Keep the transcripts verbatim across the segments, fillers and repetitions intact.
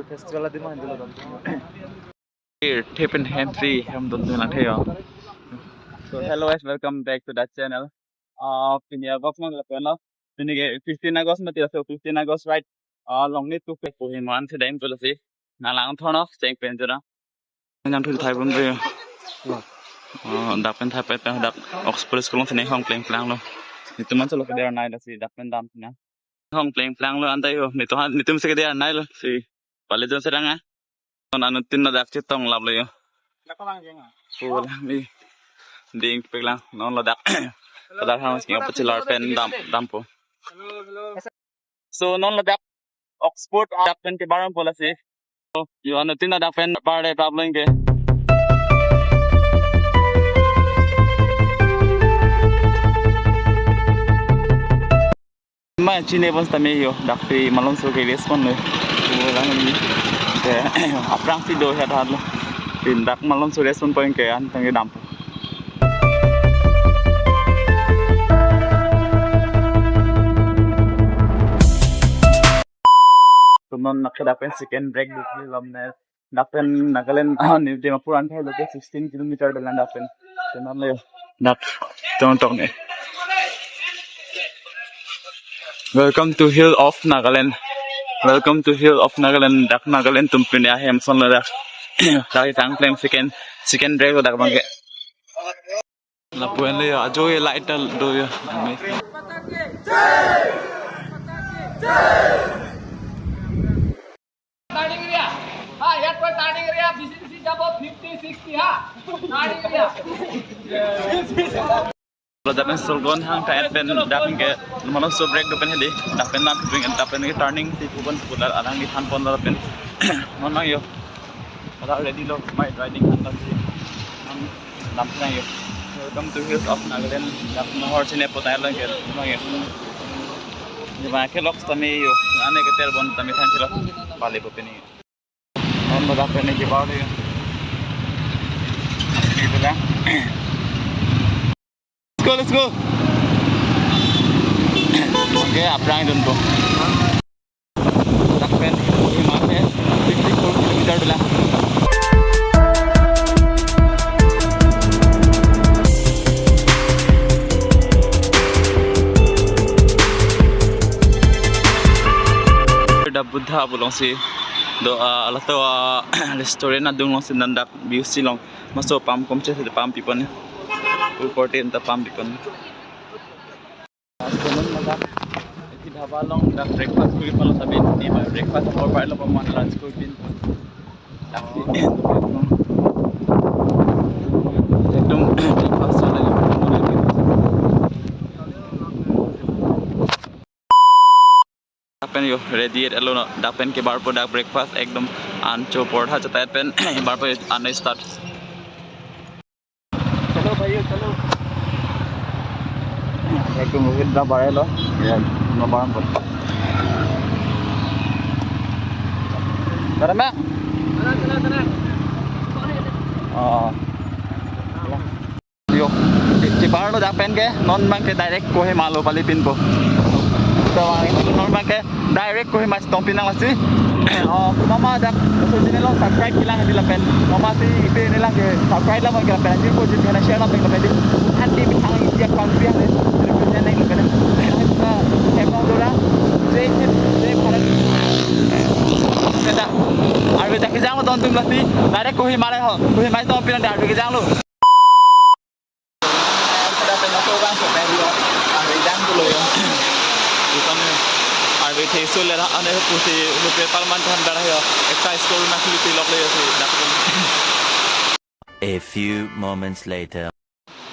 Festival adi ma hindi lo dam. Here, tip in hand free, ham don lang thayo. So hello guys, welcome back to the channel. Uh, pini August month lapen lo. Pini ke fifteen August mati, so fifteen August, right? Uh, along ni tu pe puhi man se dam pula si. Nanglang thonok cheng pen jora. Nang thul thai bun re. Oh, dak pen thai pen dak Oxford School si neng hong pleng plang lo. Nitum man chalo ke dia nai lasi dak pen dam na. Hong pleng plang lo antai ho. Nitum han, nitum se ke dia nai lo si. Pale jon serang a. Non anuttin ladak chetong lap lo yo. Dak ko lang jeng a. Pulang ni. Ding pek lang non ladak. Ladak hang sing apa chelar pen dam, dampo. Hello, hello. So non ladak Oxford dak pen kebar pula si. So, yo anuttin ladak pen bar le problem ke. Ma chine pon tame yo, dak si malom so ke respond lo. Pulang ni. Ke, aphrang si do het hat lo. Tin dak malom so respond point ke an tang ke dam. Tumon nak dak pen second break dukli lom ne. Dak pen Nagaland, ah, New Dimapur an thai lo ke sixteen kilometer dolang dak pen. Tumon le dak tong tong ne. Welcome to Hill of Nagaland. Welcome to Hill of Nagaland. Dak Nagaland atum pini ahem son lo dak. Dak tang pleng second, second break lo dak bang ke. Lapu-an le yo, ajo ye light tal do yo. Turning area. Ha, airport turning area, B C D C যাব fifty, sixty, ha. Turning area. Lo dak pen Solgon hang ta et pen dak pen ke malom so break do pen hedi. Dak pen na pen dak pen ke turning si pupon pular arang di than pon dak pen. Non nang yo. Pada ready lo, my riding hang dak si. Nang dam nang yo. Welcome to Hills of Nagaland. Dak mohor sine potai lang ke. Nang yo. Ni ba ke lok tame yo. Ane ke terbon tame than ke lok. Bale po pini. Om dak pen ke bali. Gitu dah. Let's go, let's go. Oke, aphrang dun po. Dak pen, ini mana? Fifty four kilometer dolang. Da Buddha pu along si do, ah, lato, ah, restaurant adung along si nang dak view si long. Maso pam kom che se pam pipon. Upor tin ta pam pipon. Afternoon madak. Isi dhaba along dak breakfast kuri palo sabi ni ba breakfast apor pai lo paman lunch kuri pin. Dak si. Ekdom breakfast chala. Dak pen yo ready et alo no. Dak pen kebar po dak breakfast ekdom ancho portha chata et pen bar po ano start. Chalo bhaiyo, chalo. Ekdom rohit da bar lo. Ya, no bar po. Bar ma? Tenang, tenang, tenang. Oh. Yo, che-, chebar lo dak pen ke, non bang ke direct Kohima lo pali pin po. To bang non bang ke direct Kohima chetong pin nang lasi. Oh, mama dak so channel lo subscribe kelang di lapen. Mama si ipe nelang ke subscribe la mon ke lapen. Jir ko jir na share la pen lapen di. Anti bithang India country ane. Represent nang lapen. Ka hepong dora. Jai Hind, Jai Bharat. Arve dak kejang lo don tum lasi. Direct Kohima le ho. Kohima chetong pin dak arve kejang lo. Arve jang dolo yo. Bukan yo. Arve theso le ane pusi rupiah palman than bar yo. Ekta store na khuli pilok le yo si dak. A few moments later.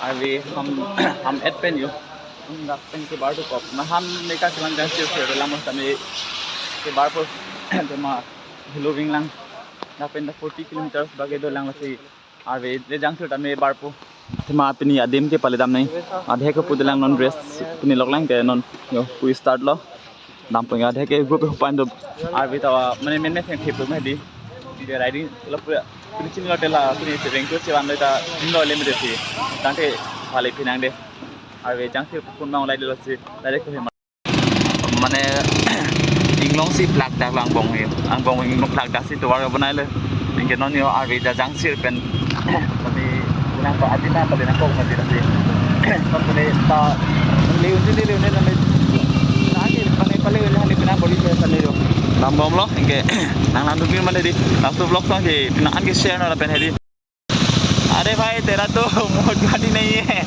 Arve ham, ham et pen yo. Dak pen kebar dokok. Na ham ne ka kelang jang sir sir lama sami kebar po. Tema Hill View lang. Dak pen dak forty kilometers bage dolang lasi. Arve le jang sir tame bar po. Tema pini adim ke pale dam nai. Adhe ke pu dolang non dress pini lok lang ke non. Yo, pu start lo. Dam po ya adhe ke group pan do. Arve ta mane men men thek thek po me di. Dia riding lo pu. Pini chini lo tela pini se veng tu chevan lo ta lo le me de si. Tangte pale phi nang de. Arve jang sir pun mang lai de lo si. Direct Kohima. Mane Inglong si plak dak lo angbong he. Angbong inglong plak dak si tovar bonai lo. Anke non yo arve jajang sir pen. Tadi nang pa adi nang pa de nang kok mati tadi. Kon pune ta le unti le le unti nang le. Nang ke pane pale le hali pina boli ke sale yo. Lam bom lo anke nang lang dupin mane di. Last vlog tang ke pina anke share no lapen hedi. अरे भाई, तेरा तो मोटगार्ड ही नहीं है।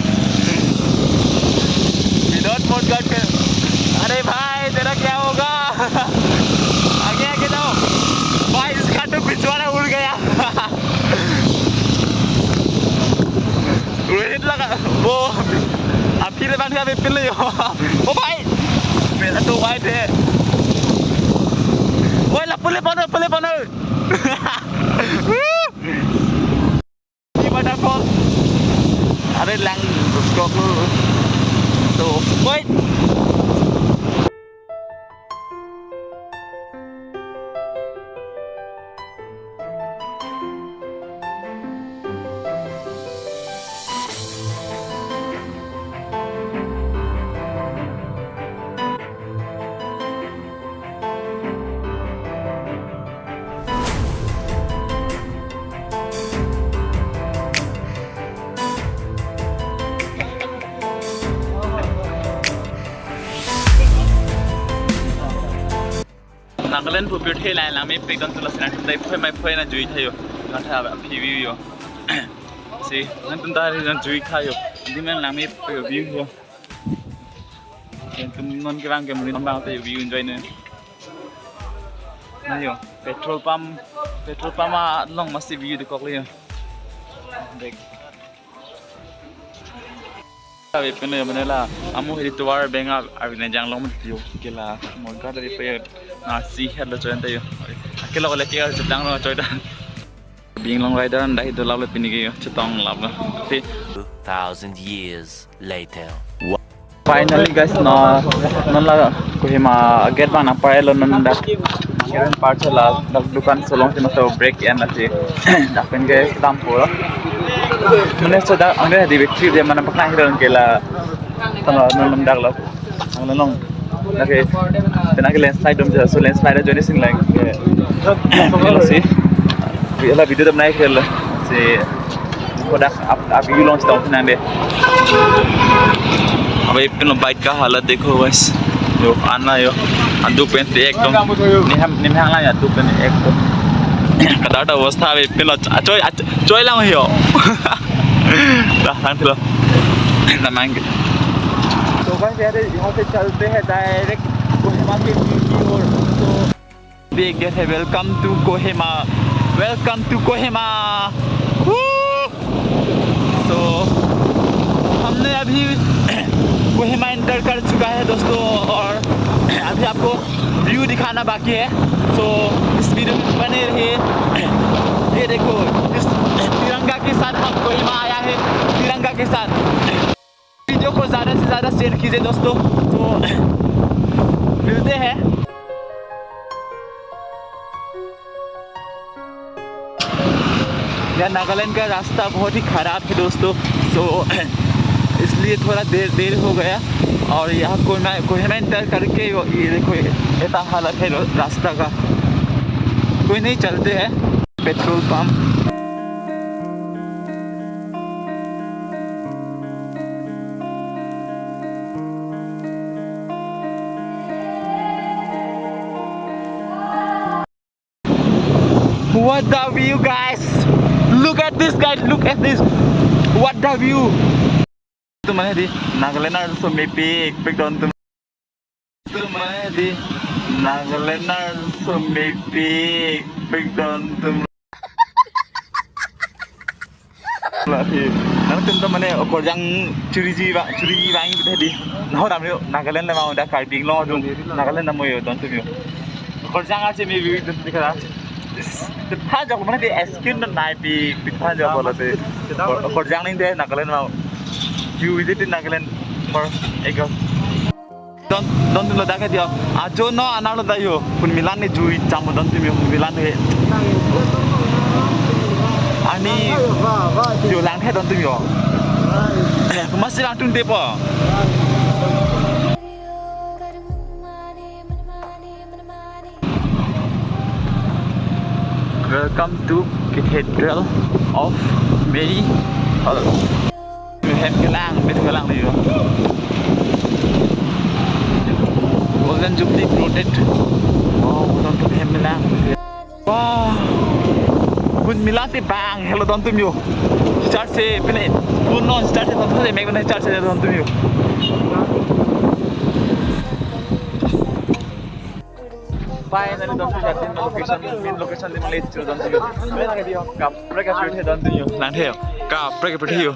विदाउट मोटगार्ड के, अरे भाई, तेरा क्या होगा? आगे, आगे जाओ। भाई, इसका तो पिछवाड़ा उड़ गया। रोहित लगा, वो, आप फिर बांध का भी पिल हो। ओ भाई, मेरा तो वाइट है। ओए, ला, पुले पनो, पुले पनो। Ini waterfall. Ada lang skok lu. Tuh, wait. Nagaland pu pirthe lang langmepik don tulo sinan dai phoi mai phoi na jui thayo. Nang tha aphi view yo. Si, nang tun ta ri na jui thayo. Di men langmepik view yo. Tum non ke bang ke muni bang te view enjoy ne. Na yo, petrol pump, petrol pump along masi view dekok le yo. Dek. Sabi pino yo mane la, amu hiri tovar bang a, abi na jang long yo, ke la, mo ga dari pe yo, na si her lo choy ta yo. Ake lo le ke jang lo choy ta. Bing long rider an dai do lap le pini ke yo, chetong lap lo. Te. Two thousand years later. Finally guys, no, non la Kohima gate bang nang parlo non dak. Keren parcel la dak dukan solong si maso break and lasi dak pen ke stamp po. Mane so dak angre di victory de mana pakna hiron ke la. Tama non non dak lo. Ang long. Lake, pina ke landslide dum ja, so landslide join sing lang. Hello si. Hala video dum nai khel. Si kodak ap ap ilong stop nang de. Abe pin lo bike ka halat dekho guys. Yo, ana yo. Adu pen te ekdom. Niham niham lang adu pen ekdom. Kadar ta avastha abe pin lo achoi ach- Choi lang ho. Dah, lang thilo. Dah main ke. तो बस यार, यहाँ से चलते हैं डायरेक्ट कोहिमा के बीच की ओर। तो देख गए थे, welcome to Kohima, welcome to Kohima। Woo! So हमने अभी कोहिमा एंटर कर चुका है दोस्तों, और अभी आपको व्यू दिखाना बाकी है। So इस वीडियो में बने रहिए। ये देखो, इस तिरंगा के साथ हम कोहिमा आया है, तिरंगा के साथ। वीडियो को ज्यादा से ज्यादा शेयर कीजिए दोस्तों। So मिलते हैं। यार, नागालैंड का रास्ता बहुत ही खराब है दोस्तों। So इसलिए थोड़ा देर देर हो गया। और यहाँ कोहिमा कोहिमा एंटर करके वो, ये देखो, ये ऐसा हालत है रो- रास्ता का। कोई नहीं, चलते हैं petrol pump. What the view, guys! Look at this, guys! Look at this! What the view! तो मैंने दी नागालैंड और सो मेपे एक पिक डाउन तुम। तो मैंने दी नागालैंड और सो मेपे एक पिक डाउन तुम। Lasi, nangtum ta mane okorjang churiji ba, churiji bang tadi. Nahor amrio Nagaland le mau da Karbi Anglong adung Nagaland amo yo don tum yo. Okorjang ache me view don tum kara. Tha jok mane di eskin don nai pi pi tha jok bola te. Okorjang ning de Nagaland mau. You visit in Nagaland for ego. Don don tum lo dak ke dia. Ajo no anar lo dayo. Pun milan ni jui cham don tum yo pun milan he. Ani yo lang he don tum yo. Masih lang tum depo. Welcome to Cathedral of Mary. Hello. Hem kelang, hem kelang ni yo. Golden Jubilee floated. Wow, don atum hem kelang. Wow. Hun milan te bang helo don atum yo. Church si pine. Pun non church si don atum, mek pine church si don atum yo. Finally, don atum, main location, main location te mangli chu don atum yo. Kaprek kaprek the don atum yo. Lang the yo. Kaprek kaprek the yo.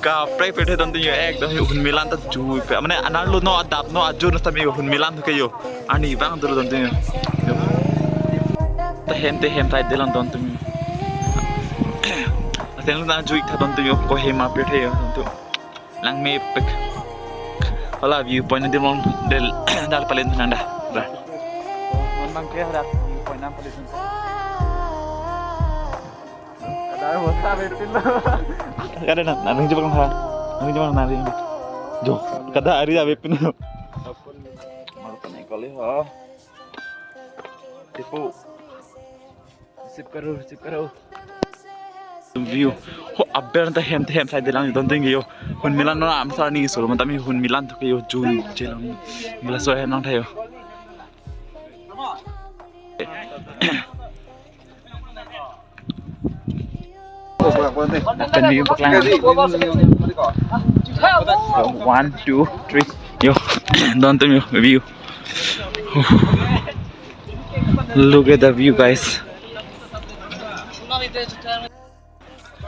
Kaprek kaprek the don atum yo. Ekdom yo, hun milan ta juipe. Mane anerlo non adap non ajun ta me yo, hun milan thu ke yo. Arni vang do don atum yo. Yo. Ta hem te hem thai delang don atum yo. Ateng lo na jui tha don atum yo. Kohima pirthe yo don atum. Lang mepik. Hala view point adim along del dal palen nang da. Da. Memang ke hala view point nang palen. Kada mo sa betin lo. Kada na, na ring jebak ha. Ring jebak na ring. Jo, kada ari abe pin. Malu kane kali ha. Tipu. Sip karo, sip karo. View. Ho, aber ta hem te hem sai delang don atum yo. Hun milan non amsar ni solo mata mi hun milan thu ke yo jun jelang. Mila so hem nang tha yo. Apen view paklang. One, two, three. Yo, don atum yo, view. Look at the view, guys.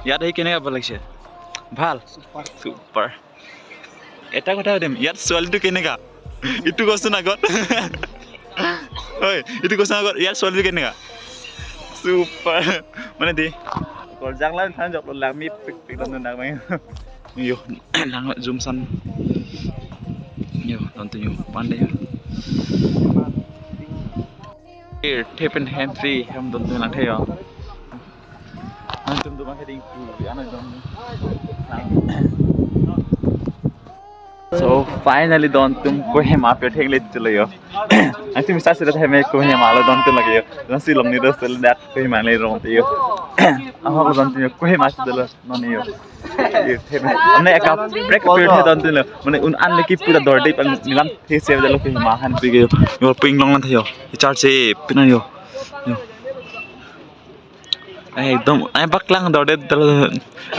Yaar, hi keneka bhal lagise? Bhal? Super. Super. Eta kotha hudem, yaar, ছোৱালীটো কেনেকা? এইটো কচোন আগত। Oi, এইটো কচোন আগত, ইয়াৰ ছোৱালীটো কেনেকা? Super. Mane de. Kor janglan than jok lo lang mepik pik don atum nang. Yo, lang zoom san. Yo, don atum yo, pande yo. Here, tip in hand free, hem don atum lang the yo. Nang tum tu bang heading tu, ya na don. So finally don atum Kohima pen thengli chulo yo. Nang tum sa sida hem Kohima lo don atum lagi yo. Don si long ni dos tel dat Kohima le rong te yo. Ahok don atum yo Kohima si dolo non yo. Ye hem. Ane kaprek kaprek the don atum lo. Mane un an le ki pura dorde pan milan the se dolo Kohima han pi yo. Yo ping long lan the yo. Church si pinan yo. Yo. Ekdom, ai paklang dorde dal,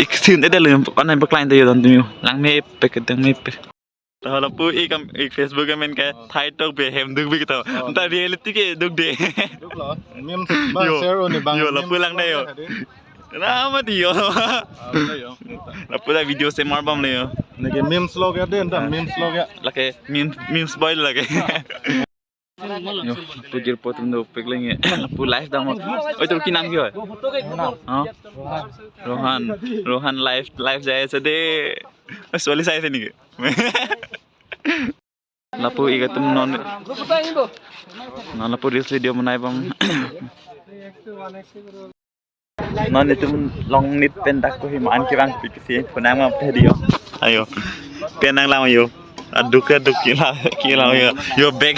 ik sin de dal, an ai paklang de yo don atum yo. Lang mepik, dang mepik. Lapu ik am, ik Facebook amen ke thai tok be hem duk bi to. Oh. Ta reality ke duk de. Duk lo. Memes ba yo. Share o ni bang. Yo, lapu memes lang de yo. Lo ka de. Na mati yo. Ah, lo yo. Lapu ta video semar bom le yo. Neke memes lo ke de, enta memes lo ke. Lake memes, memes boy lake. Yo, lapu jirpo atum dopik lagi. Lapu live dam. Oi, to ki nam ki hoy? Ha? Rohan. Rohan live, live jai ase de. Oi, ছোৱালী চাই আছে নেকি? Lapu ik atum non. Non lapu reels video banai bom. Non itum long nit pen dak Kohima an kevang pi kisi phone ma phe di yo. Ayo. Pen nang lang yo. Aduk aduk kila kila yo. Yo bag.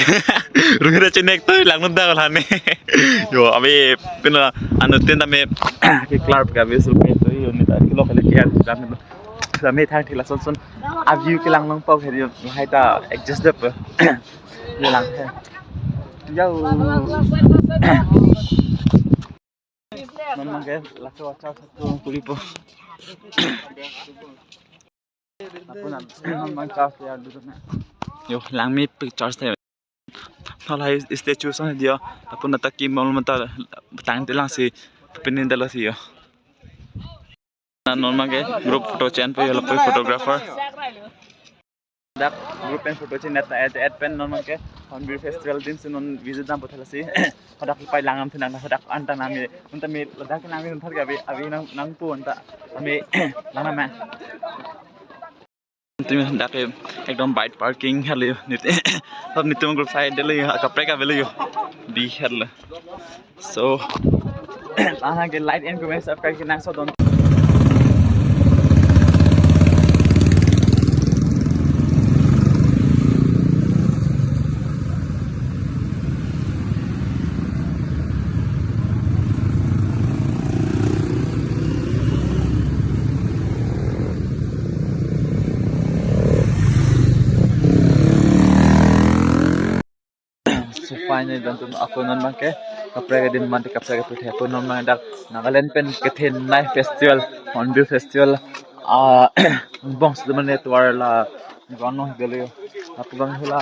Rungre chenek to lang nut da lane. Yo, abe pen la anu ten tame ke klar ka be sul ke to yo ni ta kilo kali ke an dam. Tame thang thila son son. A view kelang long pau ke yo. Hai ta adjust de pe. Yo lang he. Yo. Non mang ke laso church atum puri po. Lapu non, non mang church ya dulu na. Yo, lang mepik church te. Thalai statue sang dia. Lapu nata ki mol mata tang telang si pinin dala si yo. Na non mang ke group photo chen po yo lapu photographer. Dak group pen photo chin at at at pen non mang ke Hornbill Festival din si non visit dam po thalasi. Hadak pai lang nam thinang hadak anta nami unta mi ladak nami unthar ke abi abi nang nang pu unta ami lang nam. Tumi dak ke ekdom bike parking hale nit. Sab nitum group side de le kaprek abi le yo. Bi hale. So, lang ke like and comment subscribe ke nang so don. So finally, dontum ako non abangke kaprek adim mate kaprek aphi the ako non abang dak Nagaland pen kethenei festival, Hornbill Festival, ah, bong sedemen atovar la ground along dolo. Lapu abang hula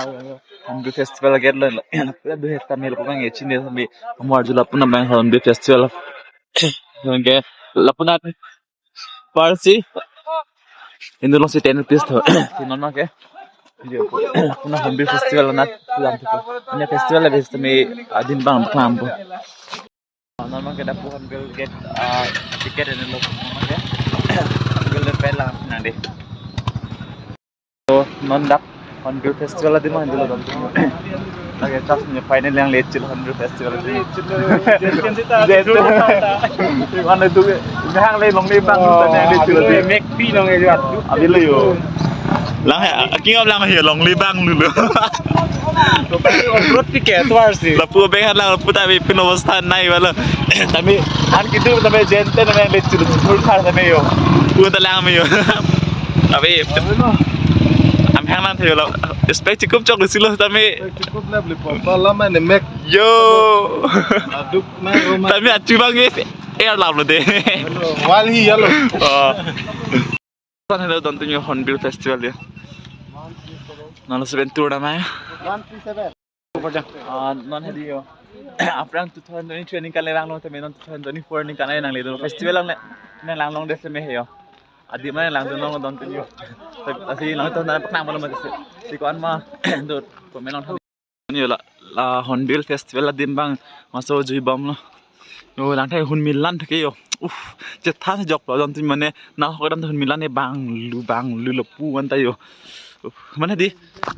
Hornbill Festival gate lo, lapu abang hekta mil abang echin de sambil amar jula puna abang Hornbill Festival. Okay, lapu anat parsi Hindu alongsi ten rupees tho. Ti non abangke. Video. Puna Hornbill Festival anat pulang tho. Ane festival la bis tame adim abang paklang po. Non abangke dak Hornbill gate, ah, ticket ene lo abangke. Hornbill le pelang nang de. So, non dak Hornbill Festival adim abang dolo dontum. Lake chas ni final yang lechil Hornbill Festival adim. Jen jen sita. Jen jen sita. Mana tu, mehang le longle abang, oh, tanya lechil adim. Mek pi nong e juat. Abi lo yo. Lang he, king of lang he longle abang dolo. To pasti on-road ticket tuar si. Lapu abang lang lapu tapi pin obostha nai wala. Tapi an kitu tapi jente na yang lechil, full car tapi yo. Pun talang me yo. Tapi amhang nang thayo la. Spek cukup chok silo tame. Cukup na beli pompa lama ne mek. Yo. Aduk na rumah. Tame achu abang ke air lam lo de. Wal hi yalo. Oh. Son hello dontum yo Hornbill Festival ya. Nalo seven tour nama ya. One three seven. Ah, non hedi yo. Aphrang two thousand twenty-three aningkan le vanglo tame non two thousand twenty-four aningkan le nangle dolo festival lang le, nanglang long de tame he yo. Adim abang nanglang dolo dontum yo. Asi lang to na paklang bolo mati si. Si ko-an ma do comment along tha. Yo la, la Hornbill Festival adim abang maso jui bom lo. Yo lang thai hunmi lan thake yo. Uff, chethan jok lo dontum mane na ho dam hunmi lan e bang lu bang lu lo pu wan ta yo. Uff, mane di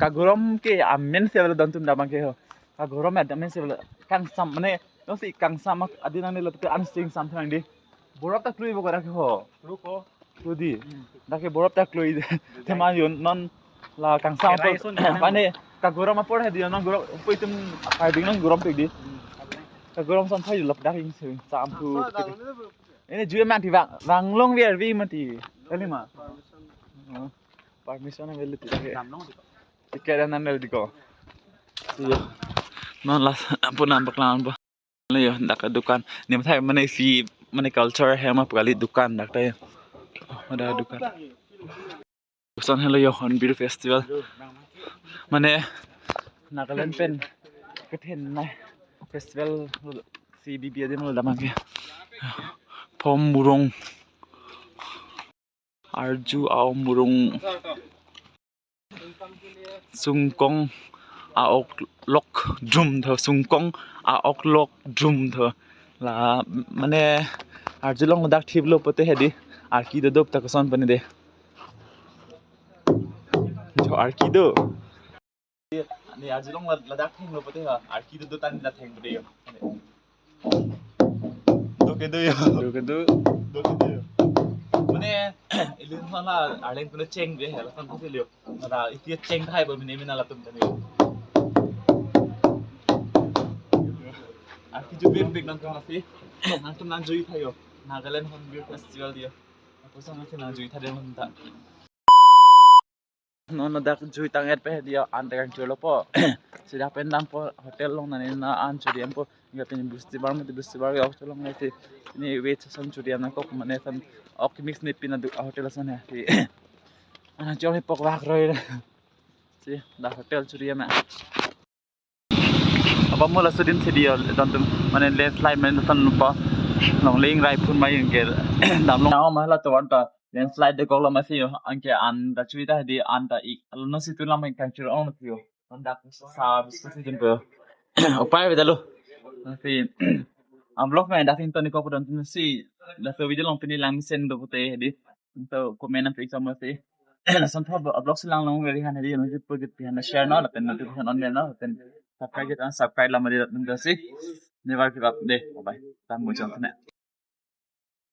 kagorom ke amen se lo dontum dak abangke ho. Kagorom ya amen se lo kangsam mane no si kangsam mak adi nang lo ke an sing sam thang di. Borop ta klui bo ko dak ho. Lu ko. Klui di. Hmm. Dak ke borop ta klui. Tema yo non la kangsam. Kerai po. Son di. Mane kagorom apor he di non gorom po itum kai ding non gorom pe di. Hmm. Kagorom son thai lap dak ing sing sam thu. Asa dak ni. Ini juga mati bang. Bang long biar bi mati. Kali ma. Permission. Oh. Permission ang beli tiket. Dam long di ko. Tiket dan nang di ko. Iya. Non la ampun nampak lang po. Lo yo, dak dukan. Ni mathai mane si mane culture he ma pekali dukan dak ta yo. Ada dukan. Son hello yo Hornbill Festival. Mane Nagaland pen kethenei festival si bibi adim lo damang ke. Phom murong. Arju a-om murong. Sungkong a-ok lok drum tho, sungkong a-ok lok drum tho. La mane arjulong dak thip lo pote hedi. Arki do dop ta koson pani de. Jo arki do. Ni arjulong la-, ladak theng lo pote ha. Arki do do tan la theng pote yo. Do ke do yo. Do ke do. Do ke do yo. Mane ilun hala arleng tune cheng be hela tan thasi lo. Mane iti cheng thai bo mine mina latum tani. Arki jubin big nang tuna si. Nangtum nangjui tha yo. Nagaland Hornbill Festival dia. Ako sama si nangjui tha dia nang ta. Non dak jui tang et pe dia an ta kangchor lo po. Sida pen dampo hotel along nani na an churi dampo. Inga pini busti bar mati busti bar ya hotel along nai si. Ini wait season churi nangkok mane san ok mix ni pina duk hotel san ya. Si. Ana chor hi pok vak roi. Si dak hotel churi ma. Apa mula sudin si dia dontum mane landslide mane san lupa. Long ling rai phun mai ke damlong. Nang ma la to wan ta landslide de kok lo ma si yo. Anke an ta chui ta di an ta ik. Alo no si tu lam kangchor ong si yo. Dak sa bistu si jin pe. Upai beda lo. Si. Am vlog me dak tin to ni ko pudon tin si. Dak so video along pini lang mesen do pute di. To comment am exam si. Lason tho vlog si lang long very han di. Nang jut pugit pihan share no lapen notification on no lapen subscribe kita subscribe lam di lapen si. Never give up deh. Bye bye. Tam mo jong kena.